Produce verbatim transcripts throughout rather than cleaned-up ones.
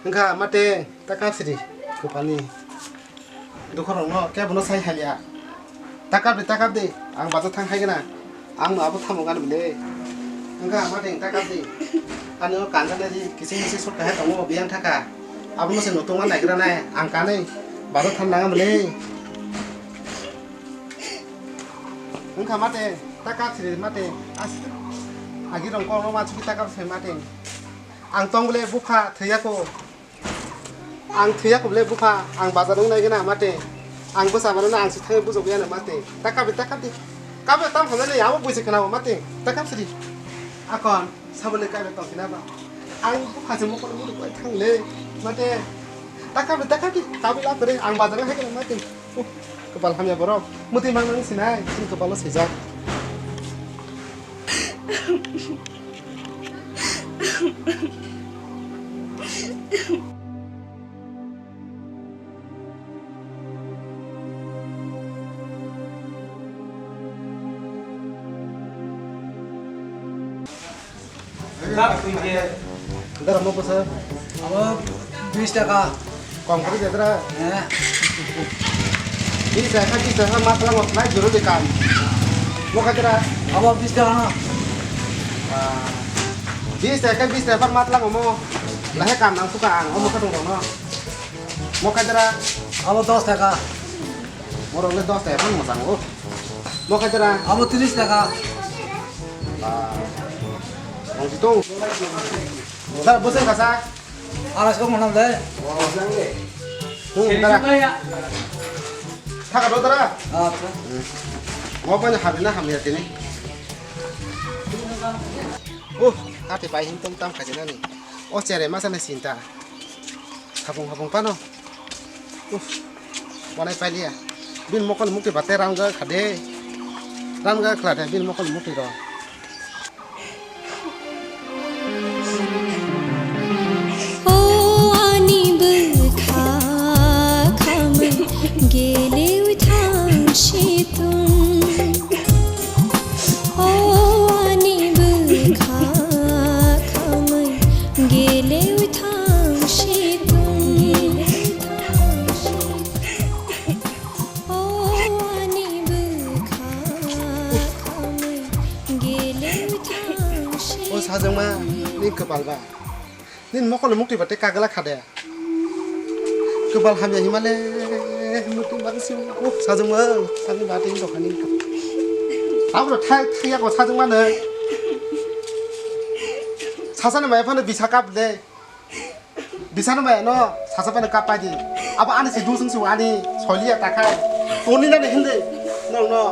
Wngkha mate, ta kap sidi, kwpalni. Dukhorokno kebo no sai haliya. Ta kap di, ta kap di, ang bazar thang hai gana. Ang no abo thamo gana bile. Wngkha mate, ta kap di. Ani o kangana di, kising kising sot kahai tongo, biyang thaka. Abo no se nutungma naigra nai, ang kanai bazar thang nang bile. Wngkha mate, ta kap sidi mate. As-, agi rong kok no ma chuki ta kap sidi mate. Ang tong bole bupha thwiya ko. Ang thwiya ko bole bupha, ang bazar wng nai gana mate. Ang bwsa mano na ang si thangwi bujok ya na mate. Ta kap di, ta kap di. Kap di tam hamya le abo buisi khna mate. Ta kap sidi. Akon sabole kap di tong khna ba. Ang bupha se mokol mudu koi thang le mate. Ta kap di, ta kap di. Kap di la kore ang bazar wng hai gana mate. Uh, kwpal hamya borok. Muti mang nang sinai, chini kwpalo swijak. Dara mo bwsa? Abo bis taka. Kom kari de dara. Eh. Bis taka, bis taka matlang mo nai juru de kam. Mo ka dara. Abo bis taka na. Ah. Bis taka, bis taka matlang mo. Lahe kam nang suka ang. Omo ka dong no. Mo ka dara. Abo dos taka. Mo rong le dos taka mo sang o. Mo ka dara. Abo tris taka. Ah. Ang situ. Dara, bwswng kasa? Aras kok manam de? Hmm, dara. Thaka do, dara. Acha. Mo pani hamya na hamya tini. Uh, hati pai hin tom tam khaji nani. O chere masa na sinta. Hapung hapung pano. Uff, wanai pailiya. Bini mokol mukti bate ram ga khade. Ram ga khlade bini mokol mukti ro. O ani bwkha khamwi gelewi thang situng. O ani bwkha khamwi gelewi thang situng. O ani bwkha khamwi gelewi thang situng. O sajwkma, ni kwpal ba. Nini mokol mukti ba tei kagwla kha de. Kwpal hamya himale, mukti ba si, uh, sajwkma, sajwkma tei dokhani. Abro thai, thaiya ko sajwkma no. Sasani maya phano bisa kap de. Bisano maya no, sasa phano kap pai di. Abo ani si dusung si ani soliya takhai. Toni na de hindi. No, no.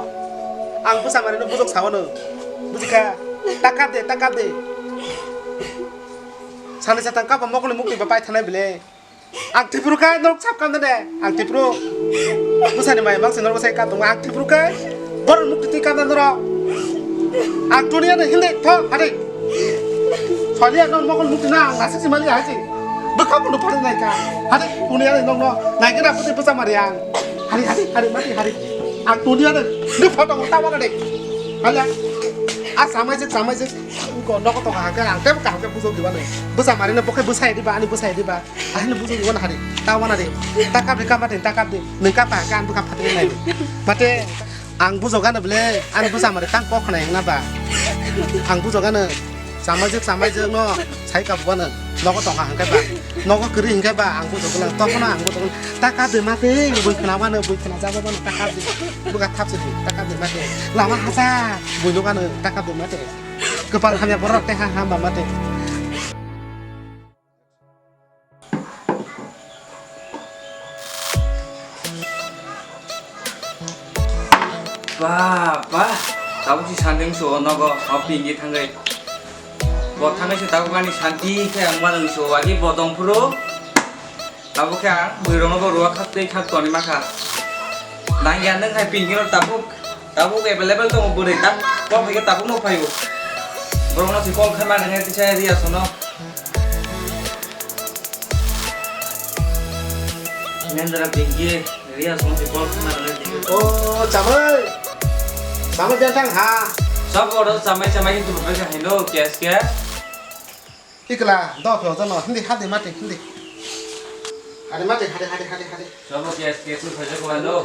Ang bwsa mari no bujok sao no. Bujikha. Takap de, takap de. Sani satang kap mokol mukti ba pai thanai bile. Ang tipru kai norok sap kam de. Ang tipru. Bwsani mai bangsi norok sai kap tong. Ang tipru kai. Borok mukti twi kam de norok. Ang toni na de hindi tho hari. Soliya no mokol mukti na ang nasik si mali hai si. Bwkha bundo phari nai ka. Hari kuni hari nong no nai kena putri bwsa mari ang. Hari, hari, hari, mati hari. Ang tuni hari. Ni photo ko tawa na de. Hala. A samai se, samai se. Ko nok to ka ka ang tem ka ka bujo diba nai. Bwsa mari na bokhe bwsa diba ani bwsa diba. Ani bujo diba na hari. Tawa na de. Takap de kama de takap de. Ni kapa ka ang bwkha phati nai. Mate. Ang bujok gana bele, ani bwsa mare tang kok khnai wngna ba. Ang bujok ano, chamaijak, chamaijak no, sai kabo ano, nogo tongkha hingke ba, nogo kwrwi hingke ba, ang bujok lang, tokhono ang bujok lang, taka de mate, bui khna mano, bui khna jabo mano, taka de, buga thap se, taka de mate, lama hasa, bui nugano, taka de mate, kwpal hamya borok tei ha hamba mate. Ba, ba, tabuk si sanding su nogo, o pingi thangai. Bo thangai se tabuk ani santi khe ang manung su, agi bo dong phuru. Tabuk khe ang bui rokno bo ruwa khak tei khak toni makha. Nang ya nung hai pingi no tabuk. Tabuk available tongo bwrwi, ta kok hai khe tabuk no phaio. Borok no si call khaima rwnai tisa area sono. Nendra pingi area sono si call khaima rwnai tisa. O chamai. Chamai jang thang ha. Sab oro chamai chamai hintu bai kha hino cash cash. Ikla, do phe ojono, hindi hadi mati, hindi. Hadi mati, hadi, hadi, hadi, hadi. Sabo cash cash tu khaja ko ando.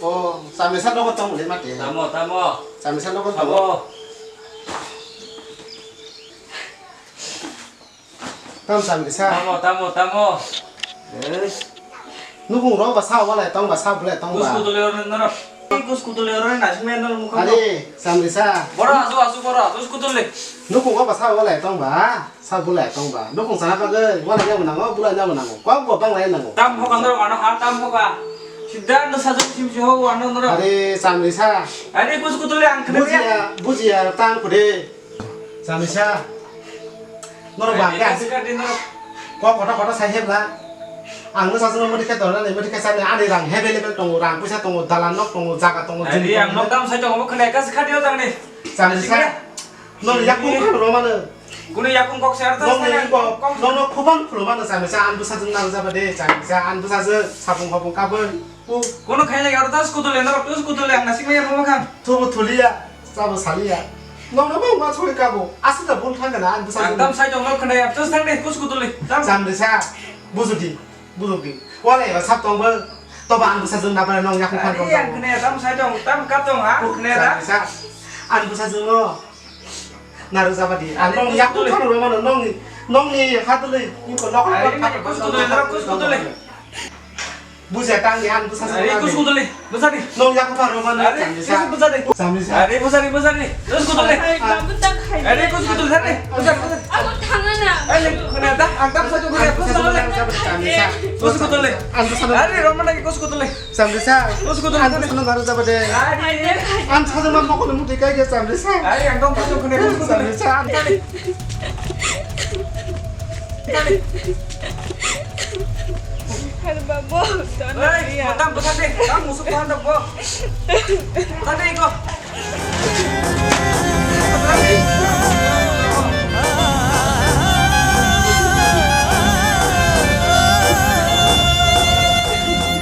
O, samisa nogo tong le mati. Tamo, tamo. Samisa nogo tong. Tamo. Tam samisa. Tamo, tamo, tamo. Yes. Nukung ro ba sa wala tong ba sa bule tong ba. Kus kutule ro noro. Kus kutule ro na sime no mukha. Hadi, samisa. Bora asu asu bora, kus kutule. Nukung ro ba sa wala tong ba. Sa bulai tong ba. Nukung sana bagwi, wala nyamu nango, bulai nyamu nango. Kok bo bang lai nango. Tam hoka norok ano ha tam hoka. Siddha no sajak sim si ho ano norok. Are, samrisa. Are, kus kutule ang kene ya. Bujiya, bujiya, tang kude. Samrisa. Norok ba, ya. Kok koto koto sai hebla. Ang no sajak no mudi khe torna ni, mudi khe sani ani rang available tongo, rang puisa tongo, dalan nok tongo, jaga tongo, jumi tongo. Ang nok tam sai tongo, khne kas khadi o tangni. Samrisa. Nong yakung khan romano. Kunu yakung kok ser ta. Nong ni kok, nong no khubang khulumano samisa an bwsajwk nang jaba de, samisa an bwsajwk sapung hopung kabwi. Kunu khaina yaro ta skutul le norok tu skutul le ang nasik maya mama khan. Thubu thuliya, sabo saliya. Nong no bang ma chuli kabo, asita bul thang kana an bwsajwk. Tam sai tong nok khana ya, tus thang de, kus skutul le. Samisa, bujudi, bujudi. Wala eba sap tong bo, toba an bwsajwk na ba nong yakung khan tong. Ang khana ya, tam sai tong, tam kap tong ha, khana ya ta. Samisa, an bwsajwk no. Narwk jaba di. Ang nong yak tong thang rw mano, nong ni, nong ni ha tuli, ni ko nok nok. Kus kutuli, narwk kus kutuli. Buja tang ni an bwsa. Are kus kutuli, bwsa di. Nong yak thang rw mano. Are kus bwsa di. Samisa. Are bwsa di, bwsa di. Kus kutuli. Are kus kutuli, are. Bwsa di, bwsa di. Abo thang na. Are khana da, ang tam sa khana, kus kutuli. Samisa. Kus kutuli. Ang bwsa. Are romana kus kutuli. Samrisa. Kus kutuli. Ang sana baru jaba de. Are. Ang sana mama ko muti kai ke samrisa. Are, ang dong kus kutuli. Samrisa. Halo, babu. Hei, ya. Tam bwsa de. Tam musu paham dong bo. Tadi ko.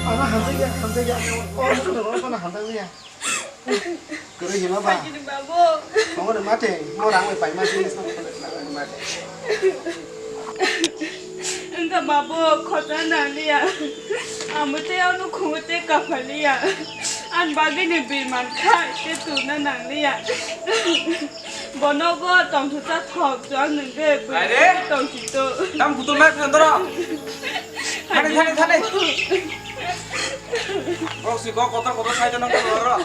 Ana hantai ya, hantai ya. Oh, musu dong, ana hantai ya. Kwrwi hima ba? Phaikini babu. Tongo de mate, mo rang bai paima jinis no mate. Wngkha babu, khota naliya. Amo tei ano khungo tei kaphaliya. An bagwini birman khai tei tuna nangliya. Bono go tongthu cha thok jwng nwng de. Are? Tongsi to. Tam kutul mai phendro. Thani, thani, thani. Kok si kok kotor kotor sai jano kotor ro.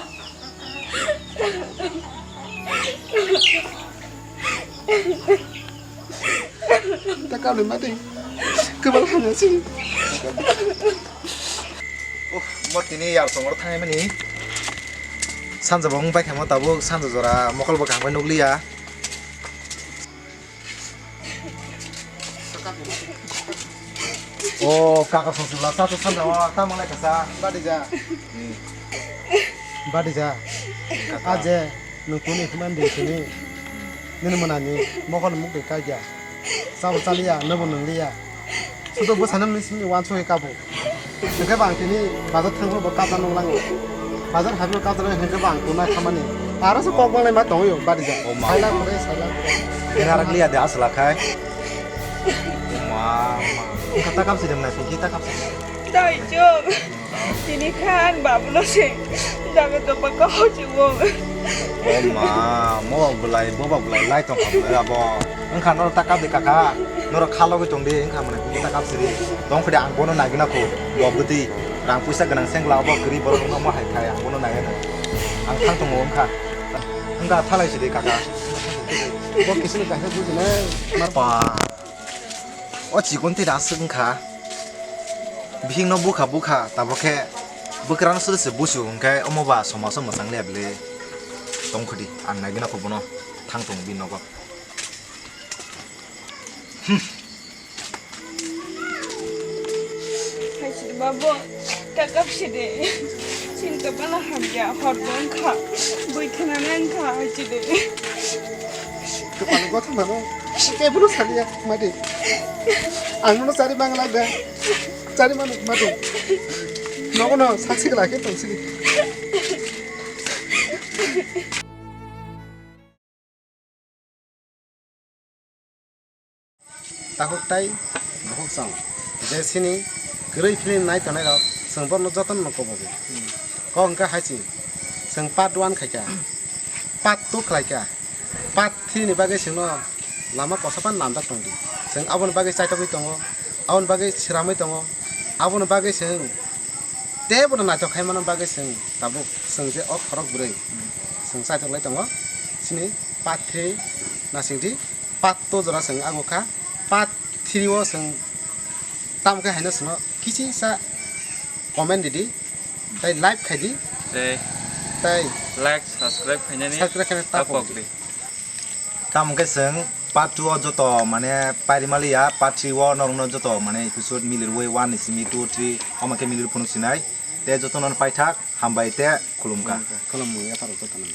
Ta kauni mati. Kebal hanya sih. Oh, mo tini yar songor thangai mani. Sanja bong bai khamo tabuk sanja jora mokol bo kaham nukliya. O kaka song sula sa to sanda wa ta mangai kasa. Badija. Badija. Aje nung tuni human de sini. Nini manani mokon muk de kagya. Sabo chaliya, nobo nungliya. Sudo bwsano mini simi wansugwi kabo. Hwnkhe bo ang tini bazar thangphuru bo kap nang nanglango. Bazar haphino kap nang hwnkhe bo ang tongnai khamani. Aro se kok manglai ma tongwi o badija. O ma. Saila kore, saila kore. Era rak liya de asla khai. Ma, ma. Kata kap sidem na, kita kap sidem. Dai chuk. Tini khan babuno se. Jaga dopa ka hochi wo. O ma, mo ba bulai, bo ba bulai lai tong kha bulai abo. Wngkha norok ta kap di kaka, norok kha logwi tong di, wngkha mane kung ta kap siri. Tong khudi ang bono nagina kho, bo bwtwi rang puisa gwnang sengla abo kwrwi borok wngkha mo hai khai ang bono nagina. Ang thang tongo wngkha. Wngkha thalai sidi kaka. Bo kisini kaisa bujinai. Pa. O chikon twi aswk wngkha. Bihikno bukha bukha, tabok khe bwkrano suri se busu hwnkhe omo ba somaso mwchang liya bile tong khudi ang nai gana kho bono thang tong bini nogo. Hmm. Hai sidi babo, kakap sidi. Sinta bana hamya, hor bong kha. Bui thana nang kha, hai sidi. Kepala gua tuh mana? Kayak belum sabi ya, mati. Ang mana cari bang lagi. Cari mana, mati. Nogo no, saksi lagi, tong sini. Takhuk tai bukhuk chwng je sini kwrwi film nai tongnai rok chwng borokno jotono no kobogo. Kok hwnkhe hai se chwng part one khaikha, part two khlaikha, part three ni bagwi chwngno lama kosa phano namjak tongdi. Chwng aboni bagwi chaithogwi tongo, aboni bagwi sramwi tongo, aboni bagwi chwng teibono naithok khai mano bagwi chwng tabuk chwng je o khorok bwrwi chwng chaithok lai tongo. Chini part three nasingdi, part two jora chwng agukha, part three o chwng tamo khe haino chwngno kichisa comment didi, tei like khaidi, tei tei like, subscribe khainani subscribe khainani tapok tapok di. Tamo khe chwng part two o joto mane pairi maliya, part three o norokno joto mane episode milirwi one ni simi two, three omo khe milirwi phunuk sinai. Tei jotono paithak hambai tei khulumkha. Khulumkha. Khulumwi yapharo jotono.